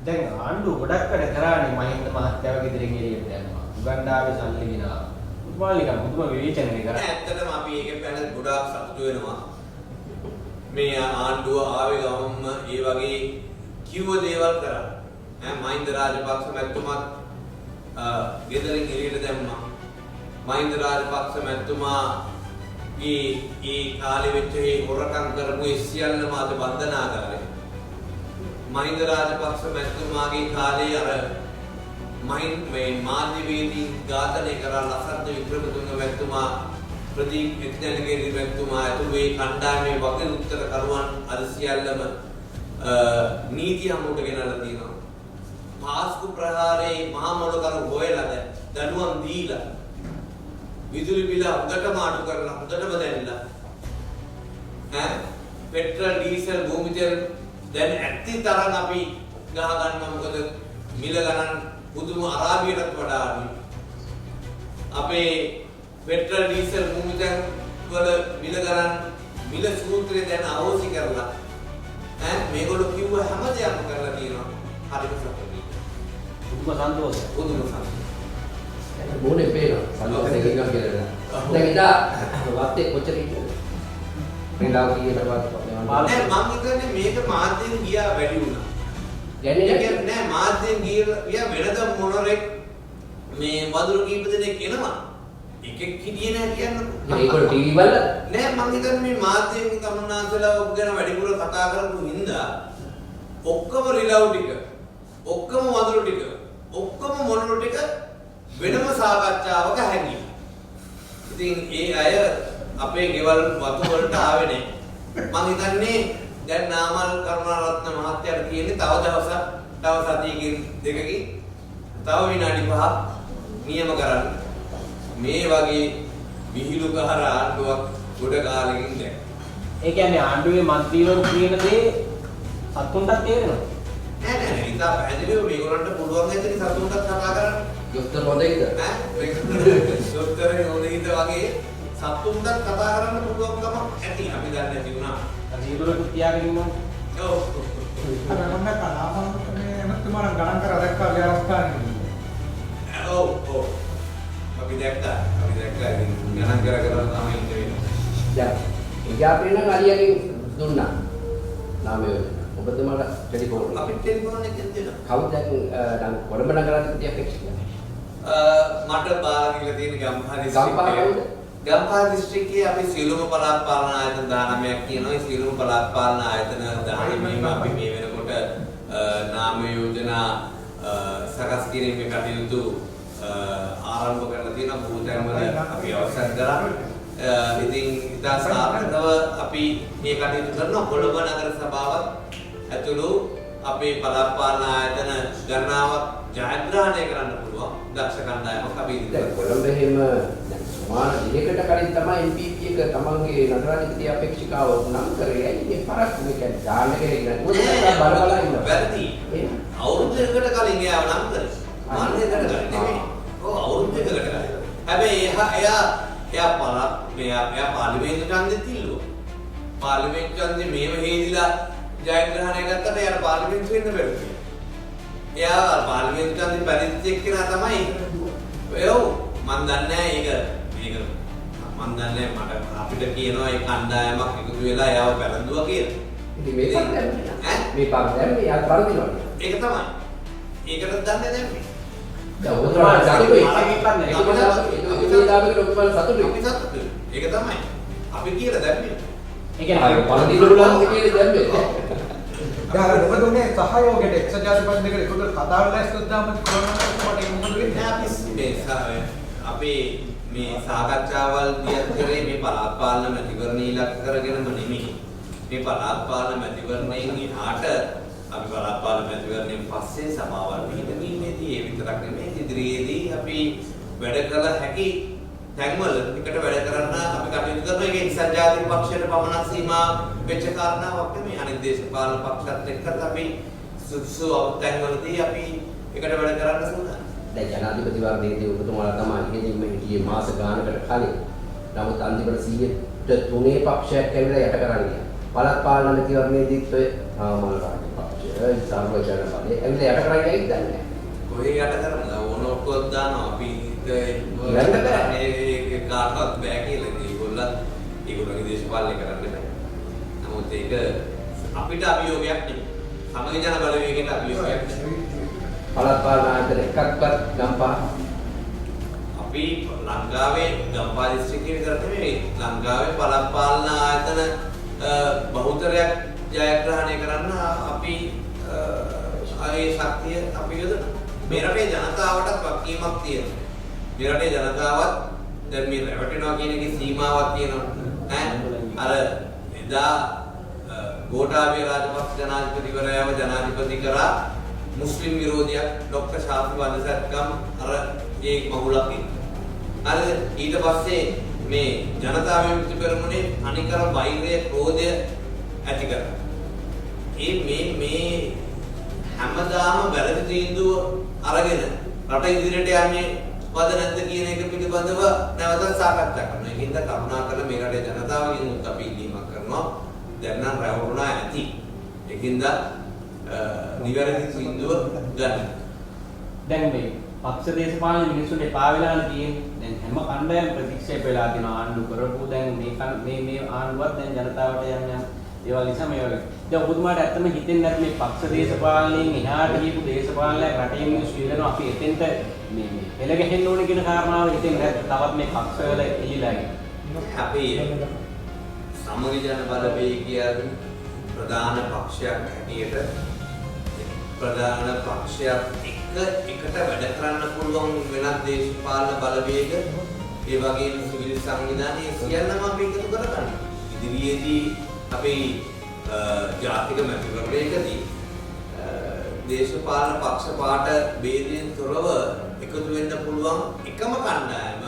දැන් ආණ්ඩුව ගොඩක් වැඩ කරානේ මහින්ද මහත්තයාව ගෙදරින් එළියට දැම්මා. උගන්ඩාවේ සල්ලි ගෙනාවා. උතුමාලා නිකන් පුදුම විවේචනනේ කරා. නෑ, ඇත්තටම අපි ඒක ගැන ගොඩාක් සතුටු වෙනවා. මේ ආණ්ඩුව ආවේ ගමන්ම ඒ වගේ කිව්ව දේවල් කරා. ඈ මහින්ද රාජපක්ෂ මැතිතුමත් ගෙදරින් එළියට දැම්මා. මහින්ද රාජපක්ෂ මැතිතුමාගේ ඒ කාලෙ වෙච්ච ඒ හොරකම් කරපු ඒ සියල්ලම අද බන්ධනාගාරේ. මහින්ද රාජපක්ෂ මැතිතුමාගේ කාලේ අර මහින් මේ මාධ්‍යවේදීන් ඝාතනය කරා ලසන්ත වික්‍රමතුංග මැතිතුමා, ප්‍රදීප් එත්නැලගේරි මැතිතුමා ඇතුළු ඒ කණ්ඩායමේ වගේ උත්තර කරුවන් අද සියල්ලම නීති හමුවට ගෙනල්ලා තියෙනවා. පාස්කු ප්‍රහාරයේ මහා මොළකරු හොයලා දැන් දඩුවම් දීලා විදුලි බිල හොඳටම අඩු කරලා හොඳටම දැන්නලා, ඈ පෙට්‍රල් ඩීසල් භූමි තෙල් දැන් ඇත්ති තරම් අපි ගහ ගන්නවා. මොකද මිල ගණන් පුදුම අරාබියටත් වඩා අඩුයි. අපේ පෙට්‍රල් ඩීසල් භූමි තෙල් වල මිල ගණන් මිල සූත්‍රය දැන් අහෝසි කරලා, ඈ මේගොල්ලෝ කිව්ව හැම දෙයක්ම කරලා තියෙනවා. හරිම සතුටුයි. පුදුම සන්තෝෂයක්. පුදුම සතුටුයි. මූණේ පේනවා සන්තෝෂයෙන් ඉන්නවා කියලා. දැන් එදා වත්තේ කොච්චර හිටියද? වෙලාව කීයටවත්? නෑ, මං හිතන්නේ මේක මාධ්‍යෙන් ගියා වැඩි වුණා. යන්නේ ඒ කියන්නේ නෑ, මාධ්‍යෙන් ගියා වෙනද මොනරෙක් මේ වදුරු කීප දෙනෙක් එනවා. එකෙක් හිටියේ නෑ කියන්නකෝ. ඒගොල්ලෝ ටීවී බලලා නෑ, මං හිතන්නේ මේ මාධ්‍යෙන් තමුන්නාන්සලා ඔබ ගැන වැඩිපුර කතා කරපු හින්දා ඔක්කොම රිලව් ටික, ඔක්කොම වඳුරු ටික, ඔක්කොම මොනරු ටික වෙනම සාකච්ඡාවක හැංගිලා. ඉතින් ඒ අය අපේ ගෙවල් වතු වලට ආවේ නෑ. මං හිතන්නේ දැන් නාමල් කරුණාරත්න මහත්තයාට තියෙන්නේ තව දවසක්, තව සතියකින් දෙකකින් තව විනාඩි 5ක් නියම කරන්න. මේ වගේ විහිළුකහර ආණ්ඩුවක් ගොඩ කාලෙකින් දැක්කා. ඒ කියන්නේ ආණ්ඩුවේ මන්ත්‍රීවරු කියන දේ සත්තුන්ටත් තේරෙනවා. නෑ නෑ නෑ, ඉතා පැහැදිලිව මේගොල්ලන්ට පුළුවන් ඇතිනේ සතුන්ටත් කතා කරන්න. දොස්තර හොඳයිද? ඈ දොස්තරේ හොඳයිද වගේ සතුන්ටත් කතා කරන්න පුළුවන්කමක් ඇති. අපි දන්නේ නැති වුණා. අර ඊගොල්ලෝ තියාගෙන ඉන්නවා. ඔව්. අර මම දැක්කා නාමල් මේ ඇමතුමා නම් ගණන් කරා දැක්කා විහාරස්ථානේ. ඔව් ඔව්. අපි දැක්කා. අපි දැක්කා, ඉතින් ගණන් කර කර තමයි ඉන්න වෙන්නේ. දැන් එජාපේ නම් අලියගෙන් දුන්නා නාම යෝජනා. ඔබතුමාට ටෙලිෆෝන් අපි ටෙලිෆෝන් එකෙන් දෙනවා. කවුද දැන් නම් කොළඹ නගරාධිපති අපේක්ෂකයා? මට බාර දීලා තියෙන ගම්පහ ගම්පහ දිස්ත්‍රික්කයේ කවුද? ගම්පහ දිස්ත්‍රික්කයේ අපි සියලුම පළාත් පාලන ආයතන 19ක් තියෙනවා. ඒ සියලුම පළාත් පාලන ආයතන 19ම අපි මේ වෙනකොට නාම යෝජනා සකස් කිරීමේ කටයුතු ආරම්භ කරලා තියෙනවා. බොහෝ තැන්වල අපි අවසන් කරා. ඉතින් ඉතා සාර්ථකව අපි මේ කටයුතු කරනවා. කොළඹ නගර සභාවත් ඇතුළු අපේ පළාත් පාලන ආයතන ගණනාවක් ජයග්‍රහණය කරන්න පුළුවන් දක්ෂ කණ්ඩායමක් අපි දැන් ඉදිරිපත් කරනවා. කොළඹ එහෙම දැන් සමාන දෙයකට කලින් තමයි NPP එක තමන්ගේ නගරාධිපති අපේක්ෂිකාව නම් කරේ. ඇයි මේ පරක්කු? මේ කියන්නේ දාන්න කෙනෙක් නැතුව නිකන් බල බල ඉන්නවා. වැරදි. එහෙම. අවුරුදු එකකට කලින් එයාව නම් කරේ. මාස එකකට කලින් නෙමෙයි. ඔව්, අවුරුදු එකකට කලින්. හැබැයි එයා එයා එයා පළාත් මෙයා එයා පාර්ලිමේන්තු ඡන්දෙත් ඉල්ලුවා. පාර්ලිමේන්තු ඡන්දෙ මේව හේදිලා ජයග්‍රහණය ගත්තට එයාට පාර්ලිමේන්තු වෙන්න බැරුව. එයා පාර්ලිමේන්තු ඡන්දෙ පැරදිච්ච එක්කෙනා තමයි. ඔව්, මන් දන්නේ නැහැ ඒක මේක මන් දන්නේ නැහැ, මට අපිට කියනවා ඒ කණ්ඩායමක් එකතු වෙලා එයාව පැරදුවා කියලා. ඉතින් මේ පාර දැම්මේ. ඈ? මේ පාර දැම්මේ යාත් වරදිනවා. ඒක තමයි. ඒකටත් දන්නේ දැම්මේ. දැන් ඔබතුමාට සතුටුයි. ඒක ඔබතුමාට සතුටුයි. අපි සතුටුයි. ඒක තමයි. අපි කියලා දැම්මේ. ඒ කියන්නේ පළඳින්න පුළුවන් කියලා දැම්මේ. දැන් අර මොකද උනේ සහයෝගයට එක්සත් ජාතික පක්ෂ දෙකට එකතු කරලා කතා වෙලා ඉස්සද්දාම කොරෝනා එකට ඒක මොකද වෙන්නේ? නෑ, අපි මේ අපි මේ සාකච්ඡාවල් දියත් කරේ මේ පළාත් පාලන මැතිවරණ ඉලක්ක කරගෙනම නෙමෙයි. මේ පළාත් පාලන මැතිවරණයෙන් එහාට අපි පළාත් පාලන මැතිවරණයෙන් පස්සේ සභාවල් පිහිටවීමේදී ඒ විතරක් නෙමෙයි, ඉදිරියේදී අපි වැඩ කළ හැකි තැන්වල එකට වැඩ කරන්න අපි කටයුතු කරනවා. ඒක එක්සත් ජාතික පක්ෂයට පමණක් සීමා වෙච්ච කාරණාවක් නෙමෙයි. අනිත් දේශපාලන පක්ෂත් එක්කත් අපි සුදුසු තැන්වලදී අපි එකට වැඩ කරන්න සූදානම්. දැන් ජනාධිපති වර්ණයේදී ඔබතුමාලා තමයි ඉහළින්ම හිටියේ මාස ගානකට කලින්. නමුත් අන්තිමට 103 පක්ෂයක් ඇවිල්ලා යට කරන් ගියා. පළාත් පාලන මැතිවරණයේදීත් ඔය නාමල් රාජපක්ෂ සර්ව ජන බලය ඇවිල්ලා යට කරයි ඇයිද දන්නේ නැහැ. කොහේ යට කරන්නද? ඕන ඔක්කොත් දානවා. අපි කියන්න බෑ. මේ කාටවත් බෑ කියලා. ඉතින් ඒගොල්ලත් ඒගොල්ලන්ගේ දේශපාලනය කරන්න බෑ. නමුත් ඒක අපිට අභියෝගයක් නෙමෙයි. සමගි ජන බලවේගයට අභියෝගයක් නෙමෙයි. පළාත් පාලන ආයතන එකක්වත් ගම්පහ අපි ලංකාවේ ගම්පහ දිස්ත්‍රික්කයේ විතර නෙමෙයි, ලංකාවේ පළාත් පාලන ආයතන බහුතරයක් ජයග්‍රහණය කරන්න අපි ඒ ශක්තිය අපි යොදනවා. මේ රටේ ජනතාවටත් වගකීමක් තියෙනවා. මේ රටේ ජනතාවත් දැන් මේ රැවටෙනවා කියන එකේ සීමාවක් තියෙනවා. ඈ අර එදා ගෝඨාභය රාජපක්ෂ ජනාධිපතිවරයාව ජනාධිපති කරා මුස්ලිම් විරෝධියක් ඩොක්ටර් ශාෆි වදසත්කම් අර ඒ මහුලක් එක්ක. හරිද? ඊට පස්සේ මේ ජනතා විමුක්ති පෙරමුණේ අනිකර වෛරය ක්‍රෝධය ඇති කරා. ඒ මේ මේ හැමදාම වැරදි තීන්දුව අරගෙන රට ඉදිරියට යන්නේ වද නැද්ද කියන එක පිළිබඳව නැවතත් සාකච්ඡා කරනවා. ඒකින්ද කරුණාකරලා මේ රටේ ජනතාවගෙන් උත් අපි ඉල්ලීමක් කරනවා. දැන් නම් රැවටුණා ඇති. ඒකින්ද නිවැරදි තීන්දුව ගන්න. දැන් මේ පක්ෂ දේශපාලන මිනිස්සුන්ට එපා වෙලානේ තියෙන්නේ. දැන් හැම කණ්ඩායම් ප්‍රතික්ෂේප වෙලා තියෙනවා ආණ්ඩු කරපු. දැන් මේ මේ මේ ආණ්ඩුවත් දැන් ජනතාවට යම් යම් දේවල් නිසා මේ වගේ. දැන් ඔබතුමාට ඇත්තම හිතෙන්නේ නැත් මේ පක්ෂ දේශපාලනයෙන් එහාට ගියපු දේශපාලනයක් රටේ මිනිස්සු ඉල්ලනවා අපි එතෙන්ට මේ මේ පෙළ ගැහෙන්න ඕනේ කියන කාරණාව හිතෙන්නේ නැත් තවත් මේ පක්ෂවල එල්ලිලා ඉන්නේ. අපි සමගි ජන බලවේගයන් ප්‍රධාන පක්ෂයක් හැටියට ප්‍රධාන පක්ෂයක් එක්ක එකට වැඩ කරන්න පුළුවන් වෙනත් දේශපාලන බලවේග ඒ වගේම සිවිල් සංවිධානයේ සියල්ලම අපි එකතු කරගන්න. ඉදිරියේදී අපි ජාතික මැතිවරණයකදී දේශපාලන පක්ෂ පාට භේදයෙන් තොරව එකතු වෙන්න පුළුවන් එකම කණ්ඩායම